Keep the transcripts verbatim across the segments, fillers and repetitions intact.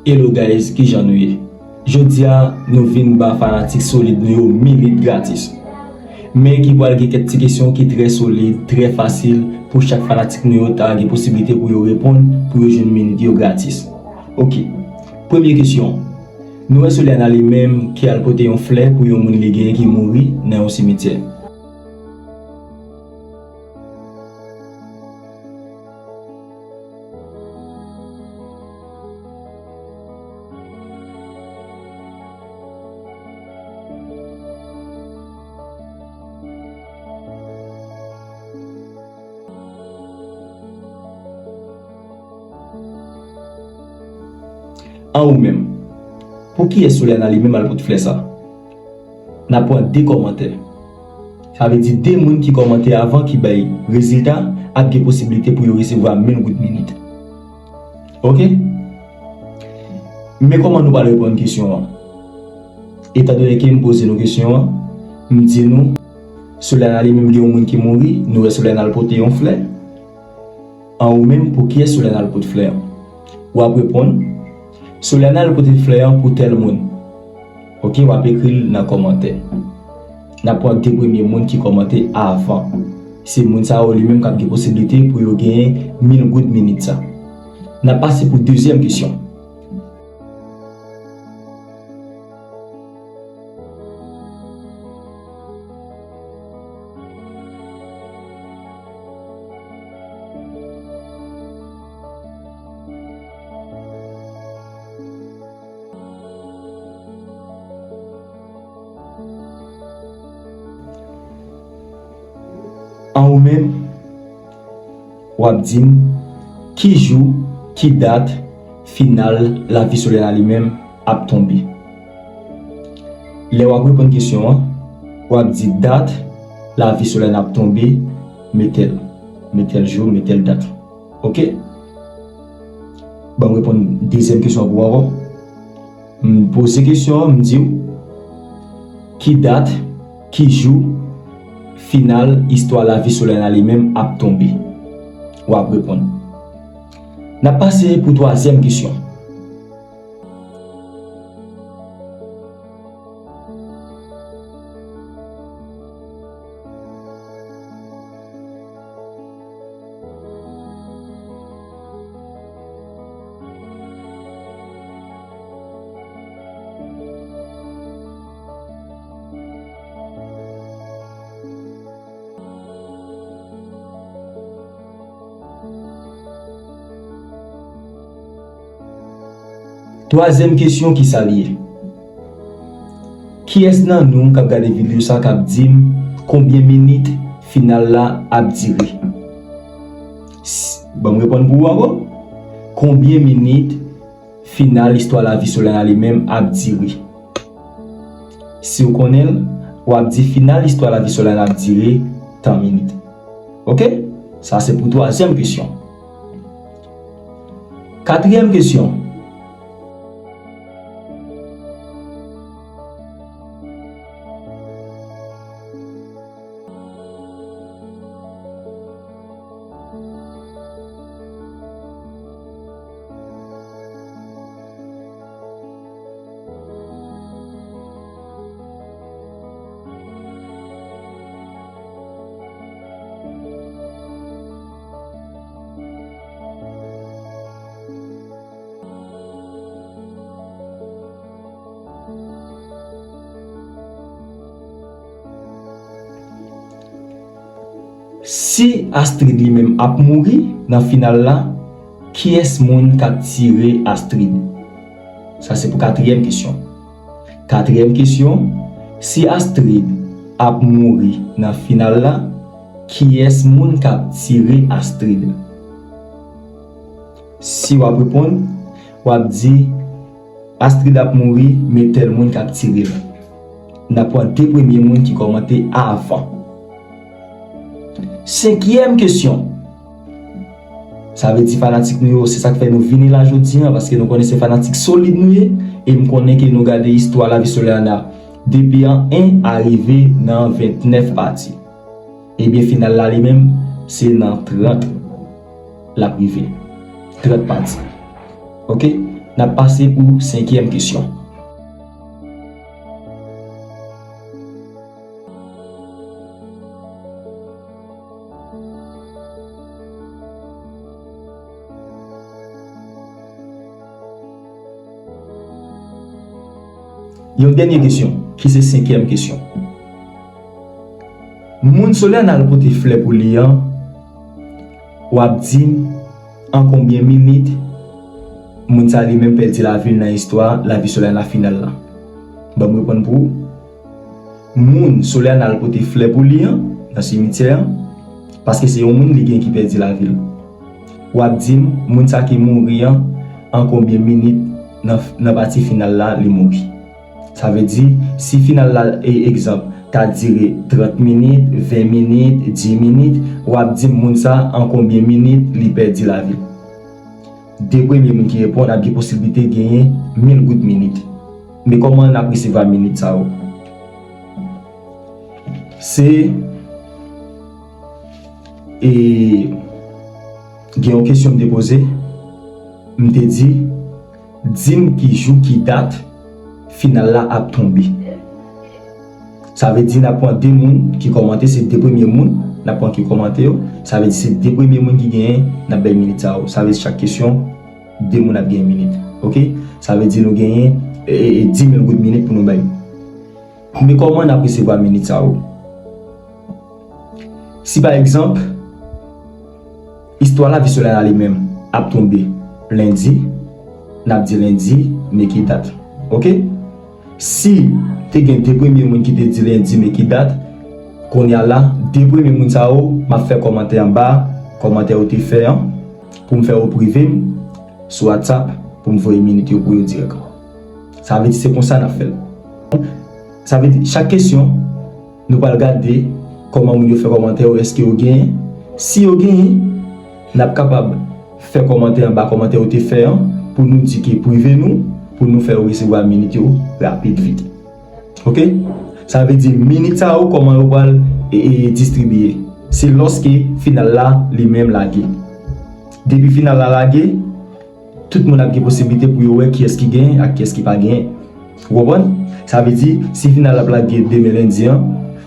Hello guys, kijan nou ye? Jodi a, nou vin ba fanatik solid nou yo minit gratis. Men ki pral gen kèk ti kesyon ki trè solid, trè fasil pou chak fanatik nou yo ta gen posiblite pou yo reponn, pou yo jwenn minit yo gratis. Ok. Premye kesyon. Nou wè Soleana li menm ki al pote yon flè pou yon moun li genyen ki mouri nan yon simityè. An ou menm, pou kiyès Soleana li menm al pote flè sa? N ap pran de kòmantè. Sa vle di de moun ki kòmante avan ki bay rezilta ap gen posiblite pou yo resevwa mil goud minit. Ok? Men kòman nou pral reponn kesyon an? Etandone ke m poze nou kesyon an, m di nou, Soleana li menm gen yon moun ki mouri, nou wè Soleana al pote yon flè. An ou menm, pou kiyès Soleana al pote flè an? W ap reponn, Soleana al pote flè an pou tèl moun. Ok, w ap ekri l nan kòmantè. N ap pran de premye moun ki kòmante avan. Se moun sa yo li menm k ap gen posiblite pou yo genyen mil goud minit sa. N ap pase pou dezyèm kesyon. An ou menm, w ap di m ki jou, ki dat final lavi Soleana li menm ap tonbe. Lè w ap reponn kesyon an, w ap di dat lavi Soleana ap tonbe, men tèl, men tèl jou, men tèl dat. Ok? Ban m reponn dezyèm kesyon an pou ou ankò. M poze kesyon an, m di w ki dat, ki jou final istwa lavi Soleana li menm ap tonbe. W ap reponn. N ap pase pou twazyèm kesyon. Twazyèm kesyon, kisa l ye? Kiyès nan nou k ap gade videyo sa k ap di m konbyen minit final la ap dire? S- Ban m reponn pou ou ankò. Konbyen minit final istwa lavi Soleana li menm ap dire? Si w konnen l, w ap di final istwa lavi Soleana ap dire tan minit. Ok? Sa se pou twazyèm kesyon. Katriyèm kesyon. Si Astrid li menm ap mouri nan final la, kiyès moun k ap tire Astrid? Sa se pou katriyèm kesyon. Katriyèm kesyon, si Astrid ap mouri nan final la, kiyès moun k ap tire Astrid? Si w ap reponn, w ap di, Astrid ap mouri, men tèl moun k ap tire l. N ap pran de premye moun ki kòmante avan. Senkyèm kesyon. Sa vle di fanatik nou yo, se sa k fè nou vini la jodi a, paske nou konnen se fanatik solid nou ye, e m konnen ke nou gade istwa lavi Soleana depi an en arive nan ventnèf pati. Ebyen, final la li menm, se nan trant l ap rive. Trant pati. Ok? N ap pase pou senkyèm kesyon. Yon dènye kesyon, ki se senkyèm kesyon. Moun Solèy al pote flè pou li an, w ap di m an konbyen minit moun sa li menm pèdi lavi l nan istwa lavi Solèy nan final la? Ban m reponn pou ou. Moun Solèy al pote flè pou li an nan simityè an, paske se yon moun li gen ki pèdi lavi l. W ap di m moun sa ki mouri an, an konbyen minit nan, nan pati final la li mouri? Sa vle di, si final la, e, egzanp, ta dire trant minit, ven minit, dis minit, w ap di m moun sa an konbyen minit li pèdi lavi l? De premye moun ki reponn ap gen posiblite genyen mil goud minit. Men kòman n ap resevwa minit sa yo? Se, e, gen yon kesyon m te poze, m te di, di m ki jou, ki dat final la ap tonbe. Sa vle di n ap pran de moun ki kòmante, se de premye moun n ap pran ki kòmante yo. Sa vle di se de premye moun ki genyen, n ap bay minit sa yo. Sa vle di chak kesyon, de moun ap genyen minit. Oke? Sa vle di nou genyen, e, e, e, dis mil goud minit pou nou bay. Men kòman n ap resevwa minit sa yo? Si pa egzanp, istwa lavi Solèy la li menm ap tonbe lendi, n ap di lendi, men ki dat. Oke? Si te gen de premye moun ki te di lendi, men ki dat, kounye a la, de premye moun sa yo, m ap fè kòmantè anba kòmantè yo te fè an, pou m fè yo prive m sou WhatsApp, pou m voye minit yo pou yo dirèk. Sa vle di se konsa n ap fè l. Sa vle di chak kesyon, nou pral gade kòman moun yo fè kòmantè yo, èske yo genyen. Si yo genyen, n ap kapab fè kòmantè anba kòmantè yo te fè an, pou nou di ke prive nou, pou nou fè yo resevwa minit yo rapid vit. Oke? Sa vle di minit sa yo, kòman yo pral, e, e, distribiye? Se lòske final la li menm lage. Depi final la lage, tout moun ap gen posiblite pou yo wè kiyès ki genyen ak kiyès ki pa genyen. Ou konprann? Sa vle di, si final la ap lage demen lendi an,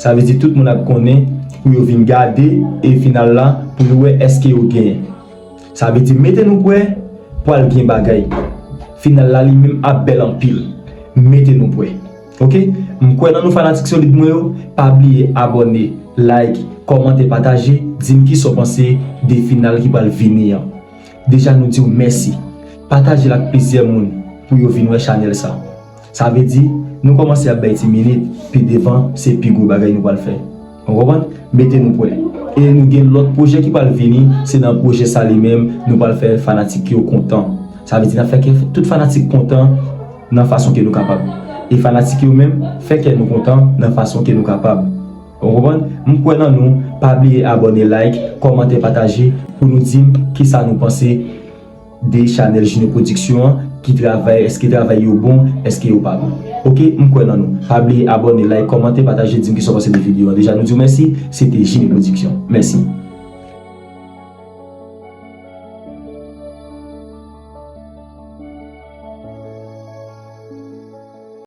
sa vle di tout moun ap konnen pou yo vin gade e final la pou yo wè èske yo genyen. Sa vle di mete nou prè, pral gen bagay. Final la li menm ap bèl anpil. Mete nou prè. Oke? M kwè nan nou fanatik solid mwen yo. Pa bliye abòne, like, kòmante, pataje, di m kisa w panse de final ki pral vini an. Deja nou di w mèsi. Pataje l ak plizyè moun pou yo vin wè chanèl sa. Sa vle di, nou kòmanse ap bay ti minit, pi devan, se pi gwo bagay nou pral fè. Ou konprann? Mete nou prè. E nou gen lòt pwojè ki pral vini, se nan pwojè sa li menm, nou pral fè fanatik yo kontan. Sa vle di, n ap fè kè tout fanatik kontan nan fason ke nou kapab. E fanatik yo menm, fè kè nou kontan nan fason ke nou kapab. Ou konprann? M kwè nan nou, pa bliye abòne, like, kòmante, pataje, pou nou di m kisa nou panse de chanèl Junior Production an, ki travay, èske travay yo bon, èske yo pa bon. Oke, m kwè nan nou. Pa bliye abòne, like, kòmante, pataje, di m kisa w panse de videyo an. Deja, nou di w mèsi, se te Junior Production. Mèsi.